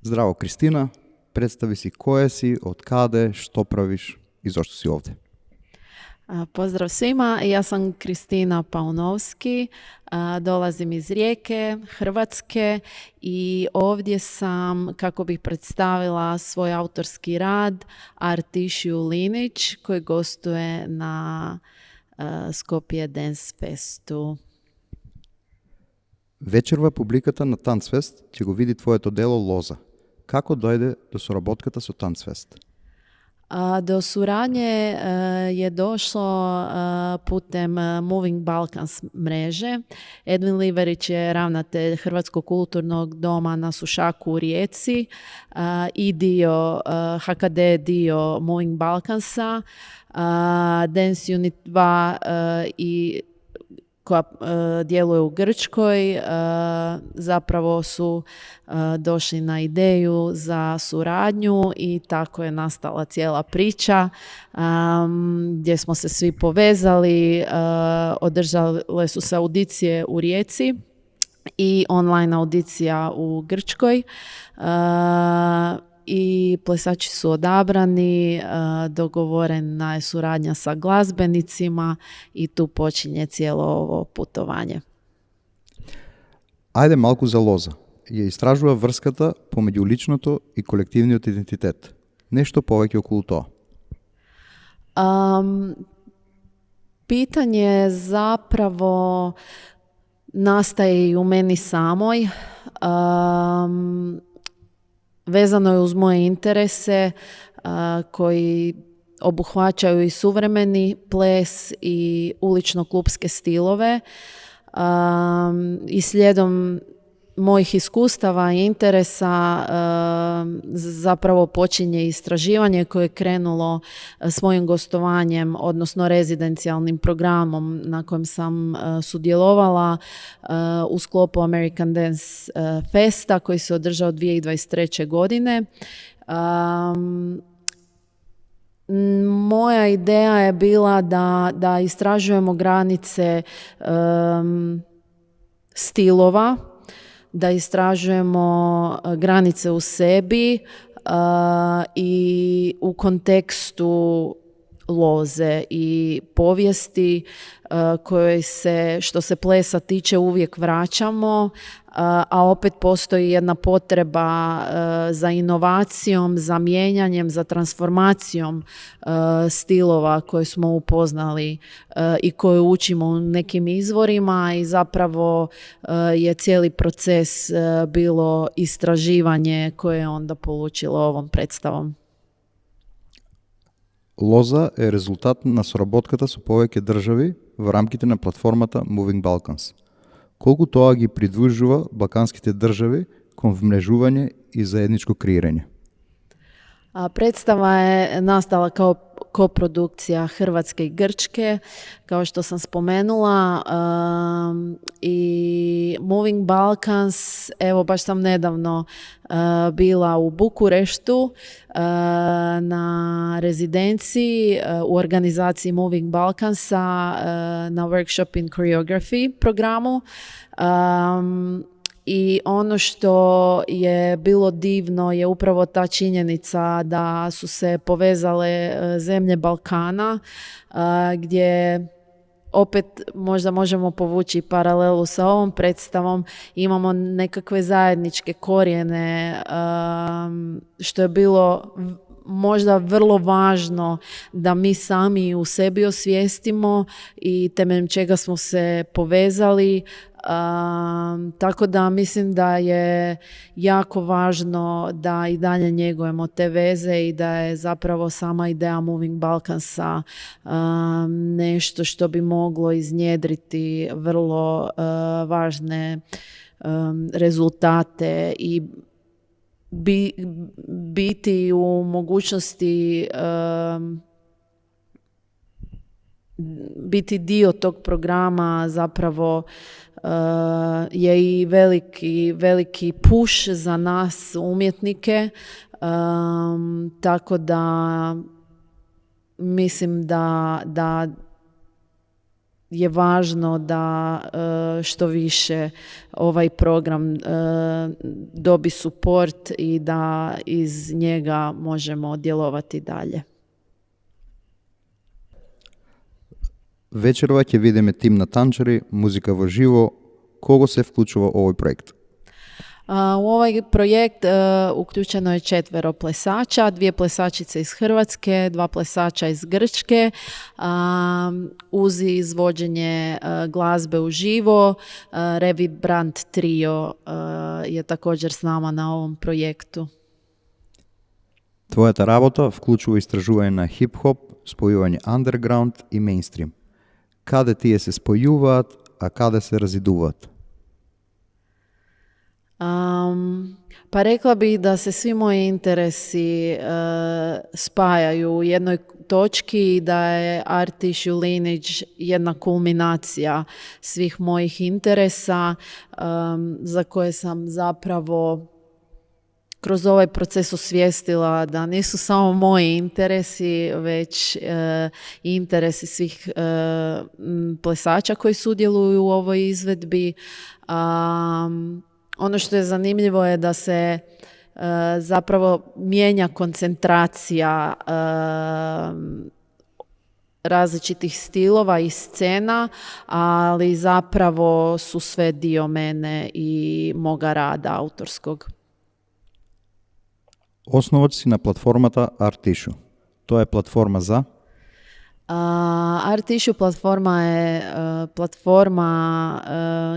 Zdravo Kristina, predstavi si koje si, od kade, što praviš i zašto si ovdje. Pozdrav svima, ja sam Kristina Paunovski, dolazim iz Rijeke, Hrvatske i ovdje sam kako bih predstavila svoj autorski rad Artišiju Linić koji gostuje na Skopje Dance Festu. Вечерва публиката на Танцфест ќе го види твоето дело Лоза. Како дојде до соработката со Танцфест? Do suradnje je došlo putem Moving Balkans mreže. Edvin Liverić je ravnatelj Hrvatskog kulturnog doma na Sušaku u Rijeci i dio HKD dio Moving Balkansa, Dance Unit 2 i koja djeluje u Grčkoj, zapravo su došli na ideju za suradnju i tako je nastala cijela priča gdje smo se svi povezali, održale su se audicije u Rijeci i online audicija u Grčkoj. I plesači su odabrani, dogovorena je suradnja sa glazbenicima i tu počinje cijelo ovo putovanje. Ајде малку за Лоза. Ја истражува врската помеѓу личното и колективниот идентитет. Нешто повеќе околу тоа. Pitanje zapravo nastaje i u meni samoj. Vezano je uz moje interese koji obuhvaćaju i suvremeni ples i ulično-klupske stilove. I slijedom mojih iskustava i interesa zapravo počinje istraživanje koje je krenulo svojim gostovanjem, odnosno rezidencijalnim programom na kojem sam sudjelovala u sklopu American Dance Festa koji se održao 2023. godine. Moja ideja je bila da istražujemo granice stilova, da istražujemo granice u sebi i u kontekstu loze i povijesti kojoj se, što se plesa tiče, uvijek vraćamo, a opet postoji jedna potreba za inovacijom, za mijenjanjem, za transformacijom stilova koje smo upoznali i koje učimo u nekim izvorima i zapravo je cijeli proces bilo istraživanje koje je onda polučilo ovom predstavom. Лоза е резултат на соработката со повеќе држави во рамките на платформата Moving Balkans. Колку тоа ги придружува балканските држави кон вмрежување и заедничко креирање? Predstava je nastala kao koprodukcija Hrvatske i Grčke, kao što sam spomenula, i Moving Balkans, evo baš sam nedavno bila u Bukureštu na rezidenciji u organizaciji Moving Balkansa na Workshop in Choreography programu. I ono što je bilo divno je upravo ta činjenica da su se povezale zemlje Balkana, gdje opet možda možemo povući paralelu sa ovom predstavom, imamo nekakve zajedničke korijene, što je bilo možda vrlo važno da mi sami u sebi osvijestimo i temeljem čega smo se povezali. Tako da mislim da je jako važno da i dalje njegujemo te veze i da je zapravo sama ideja Moving Balkansa nešto što bi moglo iznjedriti vrlo važne rezultate i biti u mogućnosti biti dio tog programa zapravo je i veliki push za nas umjetnike, tako da mislim da je važno da što više ovaj program dobi suport i da iz njega možemo djelovati dalje. Вечерва ќе видиме тим на танчари, музика во живо. Кого се вклучува овој проект? U ovaj projekt uključeno je 4 plesača, 2 plesačice iz Hrvatske, 2 plesača iz Grčke, uz izvođenje glazbe uživo. Revi Brand Trio je također s nama na ovom projektu. Твојата работа вклучува истражување на хип-хоп, спојување underground и мейнстрим. Каде тие се спојуваат, а каде се разидуваат? Pa rekla bih da se svi moji interesi spajaju u jednoj točki i da je Art Tissue Lineage jedna kulminacija svih mojih interesa za koje sam zapravo kroz ovaj proces osvijestila da nisu samo moji interesi, već i interesi svih plesača koji sudjeluju u ovoj izvedbi. Ono što je zanimljivo je da se zapravo mijenja koncentracija različitih stilova i scena, ali zapravo su sve dio mene i moga rada autorskog. Основач си на платформата Art Tissue. Тоа е платформа за? Art Tissue platforma je platforma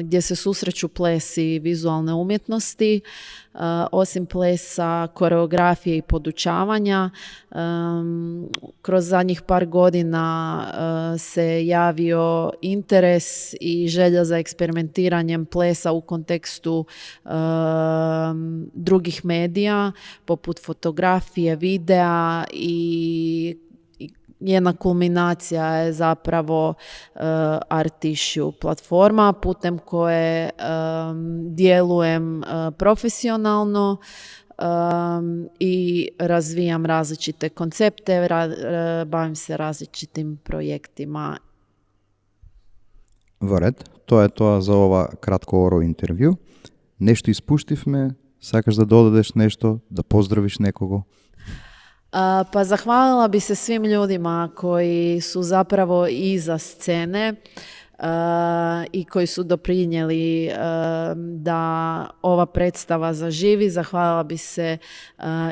gdje se susreću ples i vizualne umjetnosti. Osim plesa, koreografije i podučavanja, kroz zadnjih par godina se javio interes i želja za eksperimentiranjem plesa u kontekstu drugih medija, poput fotografije, videa i jedna kulminacija je zapravo Art Tissue platforma putem koje djelujem profesionalno i razvijam različite koncepte, bavim se različitim projektima. Во ред, тоа е тоа за ова кратко оро интервју. Нешто испуштивме, сакаш да додадеш нешто, да поздравиш некого? Pa zahvalila bi se svim ljudima koji su zapravo iza scene i koji su doprinijeli da ova predstava zaživi. Zahvalila bi se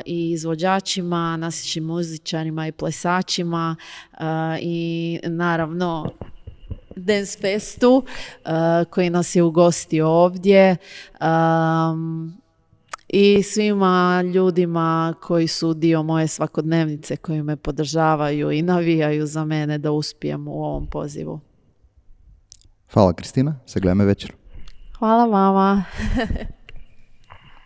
i izvođačima, našim muzičarima i plesačima i naravno Dance Festu koji nas je ugostio ovdje. I svima ljudima koji su dio moje svakodnevnice, koji me podržavaju i navijaju za mene da uspijem u ovom pozivu. Hvala, Kristina. Se gledаме вечер. Hvala vama.